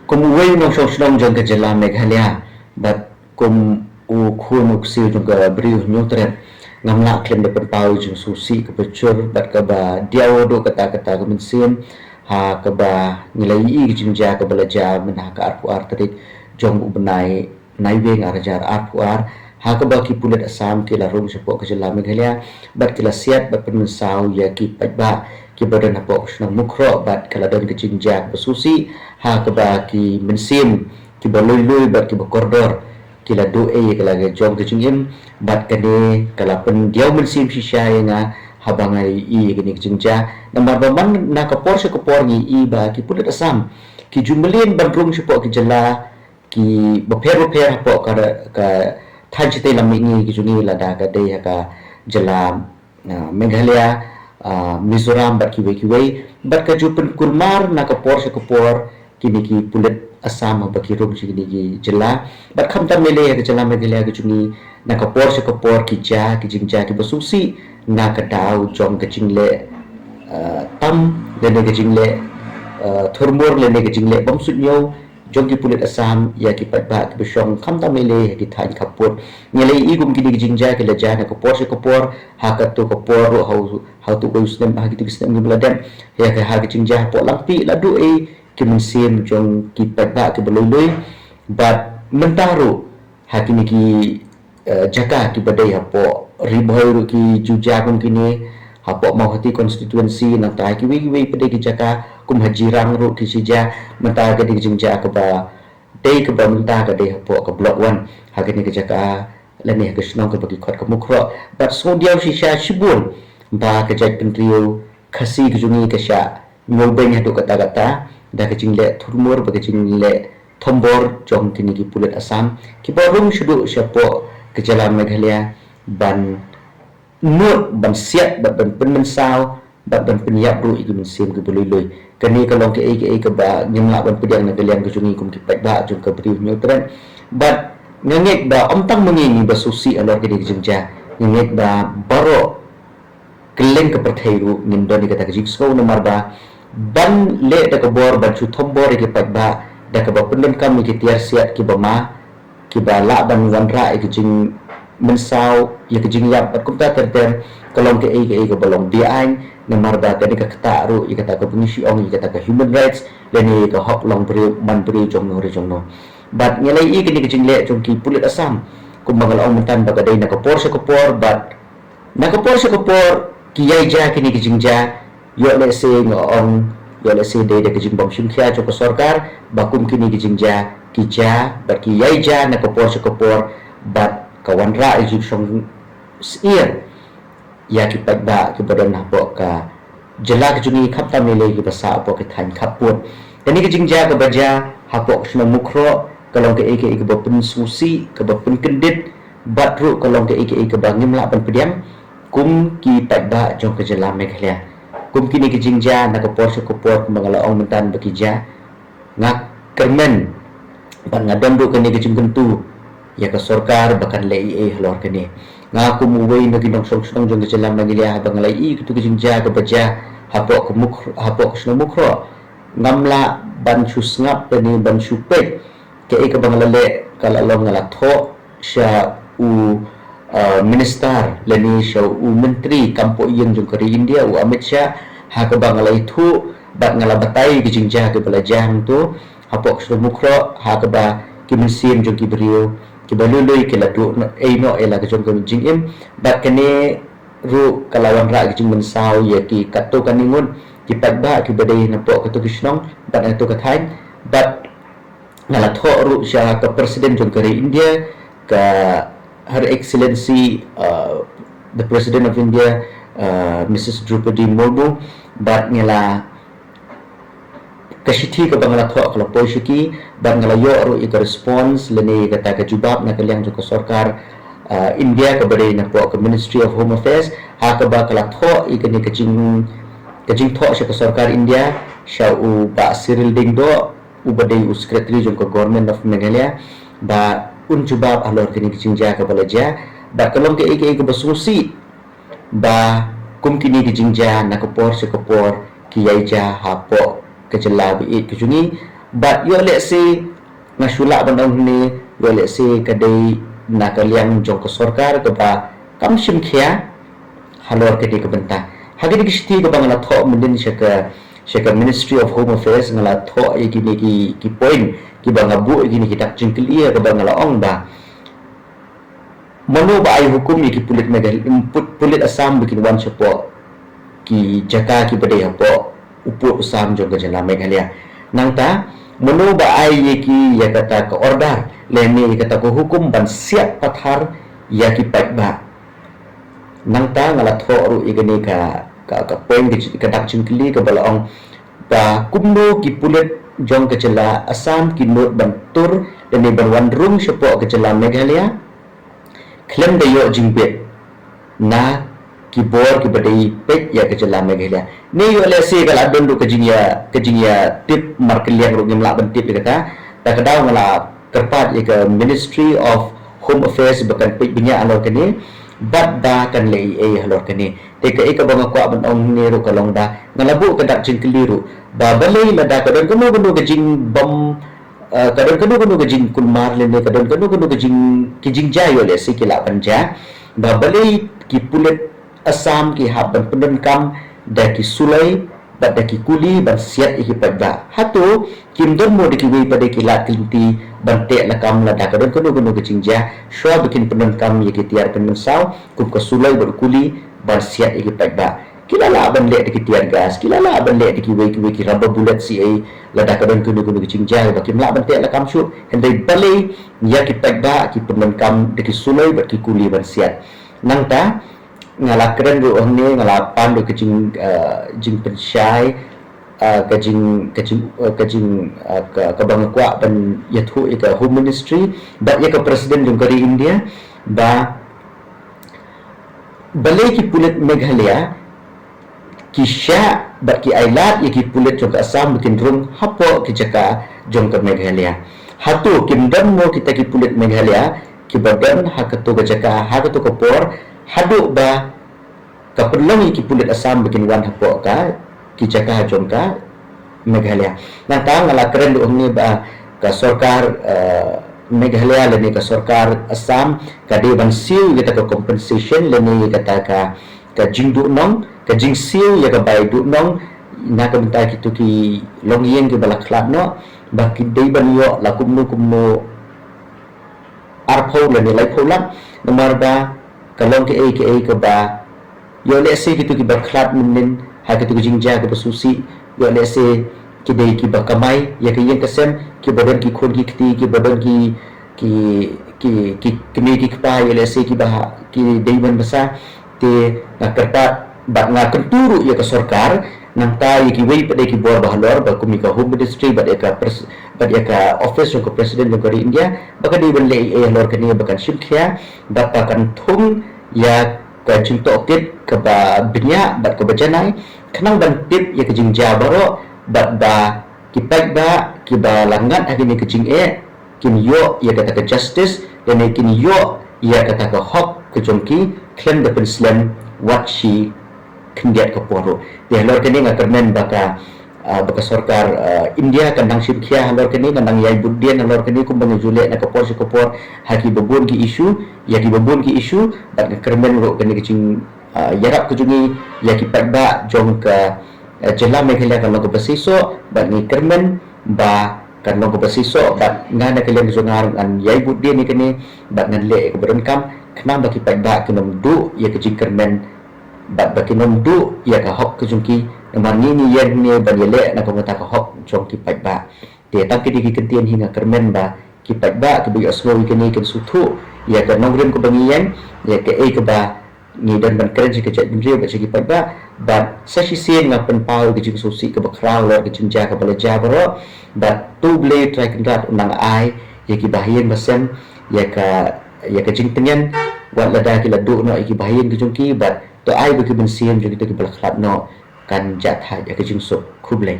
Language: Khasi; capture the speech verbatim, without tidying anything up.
Kum uwei u nongshong shnong jong ka jylla Meghalaya bad kum u khun u ksiew jong ka Bri u Hynñiewtrep, ngam lah khlem da pynpaw ïa ka jingsngewsih kaba jur bad kaba diaw haduh katta katta ka mynsiem ha kaba ngi la ïohi ka jingjia kaba la jia mynha ka arphew ar tarik jong u bnai Naiwieng ar hajar arphew ar, ha kaba ki pulit Assam ki la rung shapoh ka jylla Meghalaya bad ki la siat bad pynmynsaw ïa ki paidbah kiba don hapoh ka shnong Mukroh bad ka la don ka jingjia kaba sngewsih ha kaba ki mynsiem kiba lui lui bad kiba kordor ki la duh ei ïa ka la ka jong ka jingim bad kane ka la pyndiaw mynsiem shisha ïa nga haba nga ïohi ïa kane ka jingjia. Namar ba man na ka por sha ka por ngi ïohi ba ki pulit Assam ki ju mlien ban rung shapoh ki jylla ki bapher bapher hapoh ka, ka thaiñ shatei lam mihngi ki jong ngi, lada ka dei ha ka jylla, ah, Meghalaya, ah, Mizoram bad kiwei kiwei, bad ka ju pynkulmar na ka por sha ka por kine ki pulit Assam haba ki rung sha kine ki jylla. Bad khamtam lei lei ha ka jylla Meghalaya ka jong ngi, na ka por sha ka por ki jia ki jingjia kiba sngewsih na ka daw jong ka jingleh, ah, tam lane ka jingleh, ah, thurmur lane ka jingleh bym suidñiew jong ki pulit Assam ïa ki paidbah kiba shong khamtam lei lei ha ki thaiñ khappud. Ngi la ïohi kum kine ki jingjia ki la jia na ka por sha ka por, ha kato ka por ruh ha u, ha uto uwei u snem, ha kito ki snem kiba la dep, ïa ka, ha ka jingjia hapoh Langpih la duh ei ki mynsiem jong ki paidbah kiba lui lui. Bad mynta ruh ha kine ki eh, jaka kiba dei hapoh Ri Bhoi ruh ki ju jia kum kine, hapoh Mawhati constituency, nangta kiwei kiwei pat de ki jaka kum ha Jirang ruh ki shu jia. Mynta ka dei ka jingjia kaba dei, kaba mynta ka dei hapoh ka Block One ha kane ka jaka lane ha ka shnong kaba ki khot ka Mukroh. Bad sngewdiaw shisha shibun ba ka jaitbynriew Khasi ka jong ngi ka shah ñiewbeiñ haduh katta katta da ka jingleh thurmur bad ka jingleh thombor jong kine ki pulit Assam kiba rung shaduh shapoh ka jylla Meghalaya ban nud, ban siat bad ban pynmynsaw bad ban pynïap ruh ïa ki mynsiem kiba lui lui. Kane ka long kaei kaei kaba ngim lah ban pdiang na ka liang ka jong ngi kum ki paidbah jong ka Bri u Hynñiewtrep. Bad nga ngeit ba ym tang ma ngi ngi ba sngewsih halor kine ki jingjia, nga ngeit ba baroh kylleng ka pyrthei ruh ngin don ïa kata ka jingsngew, namar ba ban leh da ka bor ban shu thombor ïa ki paidbah da kaba pyndonkam ïa ki tiar siat kiba ma, kiba lah ban wanrah ïa ka jingmynsaw, ïa ka jingïap bad kumta ter ter, ka long kaei kaei kaba long be-aiñ, namar ba kane ka ktah ruh ïa kata kaba ngi shu ong ïa kata ka human rights lane ïa ka hok long briew man briew jong no re jong no. Bad ngi la ïohi kane ka jingleh jong ki pulit Assam, kumba nga la ong mynta ba ka dei na ka por sha ka por, bad na ka por sha ka por ki ïai jia kine ki jingjia. Ïoh lehse nga ong, ïoh lehse dei da ka jingbymshimkhia jong ka sorkar ba kum kine ki jingjia ki jia bad ki ïai jia na ka por sha ka por, bad ka wanrah ïa ka jingshongsyier ïa ki paidbah kiba don hapoh ka jylla ka jong ngi, khamtam lei lei kiba sah hapoh ki thaiñ khappud. Kane ka jingjia kaba jia hapoh ka shnong Mukroh ka long kaei kaei kaba pynsngewsih, kaba pynkyndit, bad ruh ka long kaei kaei kaba ngim lah ban pdiang kum ki paidbah jong ka jylla Meghalaya. Kum kine ki jingjia na ka por sha ka por, kumba nga la ong mynta ba ki jia, nga kyrmen bad nga don ruh kane ka jingkyntu ïa ka sorkar ba kan leh ei ei halor kane. Nga kum uwei na ki nongshong shnong jong ka jylla Meghalaya, haba nga la ïohi kito ki jingjia kaba jia hapoh ka Mukr-, hapoh ka shnong Mukroh, ngam lah ban shu sngap lane ban shu peit. Kaei kaba nga la leh ka la long nga la thoh sha u, uh, minister lane sha u myntri kam poh ïing jong ka ri India, u Amit Shah, ha kaba nga la ïathuh bad nga la batai ki jingjia kiba la jia hangto hapoh ka shnong Mukroh, ha kaba ki mynsiem jong ki briew kiba lui lui ki la duh ei noh ïa la ka jong ka jingim. Bad kane ruh ka la wanrah ka jingmynsaw ïa ki katto katne ngut ki paidbah kiba dei napoh katto ki shnong bad napoh ka thaiñ. Bad nga la thoh ruh sha ka President jong ka ri India, ka Her Excellency, uh, the President of India, uh, Missus Droupadi Murmu, bad nga la, ka shithi kaba nga la thoh ka la poi sha ki, bad nga la ïoh ruh ïa ka response lane ïa kata ka jubab na ka liang jong ka sorkar, uh, India kaba dei napoh ka Ministry of Home Affairs, ha kaba ka la thoh ïa kane ka jing, ka jingthoh sha ka sorkar India, sha u Bah Cyril Dhingdoh, uba dei u Secretary jong ka Government of Meghalaya, ba un jubab halor kane ka jingjia kaba la jia, bad ka long kaei kaei kaba sngewsih ba kum kine ki jingjia na ka por sha ka por ki ïai jia hapoh ka jylla ba ïeit ka jong ngi, Bad ïoh lehse nga shu lah ban ong hangne, ïoh lehse ka dei na ka liang jong ka sorkar kaba kam shim khia halor ka dei ka bynta. Ha ka dei ka shithi kaba nga la thoh mynnin sha ka sha ka Ministry of Home Affairs, nga la thoh ïa kine ki ki point kiba nga buh ïa kine ki dak jingkylli, ha kaba nga la ong ba mano ba ai hukum ïa ki pulit Meghalaya, pulit Assam ba kin wan shapoh ki jaka kiba dei hapoh u pud u sam jong ka jylla Meghalaya. Nangta mano ba ai ïa ki ïa kata ka order lane ïa kata ka hukum ban siat pathar ïa ki paidbah. Nangta nga la thoh ruh ïa kane ka ka ka point ka dak jingkylli kaba la ong ba kumno ki pulit jong ka jylla Assam ki nud ban tur lane ban wan rung shapoh ka jylla Meghalaya khlem da ïoh jingbit na ki bor kiba dei peit ïa ka jylla Meghalaya. Ne ïoh lehse ka la don ruh ka jingïa ka jingïa tip markylliang ruh, ngim lah ban tip ïa kata. Ta ka daw nga la kyrpad ïa ka Ministry of Home Affairs ba kan peit bniah halor kane bad ba kan leh ei ei halor kane. Te kaei kaba nga kwah ban ong hangne ruh ka long ba nga la buh ka dak jingkylli ruh ba balei lada ka don kano kano ka jingbym, eh, ka don kano kano ka jingkulmar lane ka don kano kano ka jing ki jingjia ïoh lehse ki lah ban jia, ba balei ki pulit Assam ki hap ban pyndonkam da ki suloi bad da ki kuli ban siat ïa ki paidbah. Hato kim don mo da kiwei pat de ki lad ki lynti ban teh lakam lada ka don kano kano ka jingjia shuwa ba kin pyndonkam ïa ki tiar pynmynsaw kum ka suloi bad u kuli ban siat ïa ki paidbah? Ki la lah ban leh da ki tear gas, ki la lah ban leh da kiwei kiwei ki rubber bullet C A lada ka don kano kano ka jingjia ba kim lah ban teh lakam shuh. Hynrei balei ïa ki paidbah ki pyndonkam da ki suloi bad ki kuli ban siat? Nangta nga la kren ruh hangne, nga la pan ruh ka jing, eh, jingpynshai, eh, ka jing ka jing eh, ka jing eh, ka kaba nga kwah ban ïathuh ïa ka Home Ministry bad ïa ka President jong ka ri India ba balei ki pulit Meghalaya ki shah bad ki ailad ïa ki pulit jong ka Assam ba kin rung hapoh ki jaka jong ka Meghalaya? Hato kim don mo kita ki pulit Meghalaya kiba don ha kato ka jaka ha kato ka por haduh ba ka pynlong ïa ki pulit Assam ba kin wan hapoh ka ki jaka jong ka Meghalaya? Nangta nga la kren ruh hangne ba ka sorkar, eh, Meghalaya lane ka sorkar Assam ka dei ban siew ïa kata ka compensation lane ïa kata ka ka jingduhnong, ka jingsiew ïa ka bai duhnong na ka bynta kito ki longïing kiba la khlad noh, ba ki dei ban ïoh la kumno kumno arphew lane laiphew lak, namar ba ka long kaei kaei kaba ïoh lehse kito kiba khlad mynnin ha kito ki jingjia kiba sngewsih, ïoh lehse ki dei kiba kamai ïa ka ïing ka sem, kiba don ki khun ki kti, kiba don ki ki ki ki kmie ki kpa, ïoh lehse kiba ki dei ban basa. Te nga kyrpad bad nga kyntu ruh ïa ka sorkar, nangta ïa kiwei pat de ki bor ba halor ba kum ïa ka Home Ministry bad ïa ka pres-, bad ïa ka office jong ka President jong ka ri India, ba ka dei ban leh ei ei halor kane ba kan shim khia bad ba kan thung ïa ka jingtohkit kaba bniah bad kaba janai khnang ban tip ïa ka jingjia baroh bad ba ki paidbah kiba la ngat ha kane ka jingeh kin ïoh ïa kata ka justice lane kin ïoh ïa kata ka hok ka jong ki khlem da pynslem wat shi khyndiat ka por ruh. Te halor kane nga kyrmen ba ka, ah, ba ka sorkar, ah, India kan nang shim khia halor kane, kan nang ïai bud dien halor kane kumba ngi ju leh na ka por sha ka por ha kiba bun ki issue, ïa kiba bun ki issue, bad nga kyrmen ruh kane ka jing, ah, ïarap ka jong ngi ïa ki paidbah jong ka, ah, jylla Meghalaya kan long kaba seisoh, bad ngi kyrmen ba kan long kaba seisoh, bad nga na ka liang ka jong nga ruh ngan ïai bud dien ïa kane bad ngan leh ïa kaba donkam khnang ba ki paidbah kin ym duh ïa ka jingkyrmen bad ba kin ym duh ïa ka hok ka jong ki. Namar ngi ngi ïeng hangne ban ïaleh na ka bynta ka hok jong ki paidbah. Te tang kine ki kyntien hi nga kyrmen ba ki paidbah kiba ïohsngew ïa kine kin sngewthuh ïa ka nongrim kaba ngi ïeng, ïa kaei kaba ngi don ban kren sha ka jaitbynriew bad sha ki paidbah. Bad sa shisien nga pynpaw ïa ka jingsngewsih kaba khraw halor ka jingjia kaba la jia baroh. Bad to U Blei Trai Kynrad un nang ai ïa kiba ha ïing ba sem ïa ka, ïa ka jingtngen wat lada ki la duh noh ïa kiba ha ïing ki jong ki, bad to ai ba ki mynsiem jong kito kiba la khlad noh kan jah thait ïa ka jingsuk. Khublei.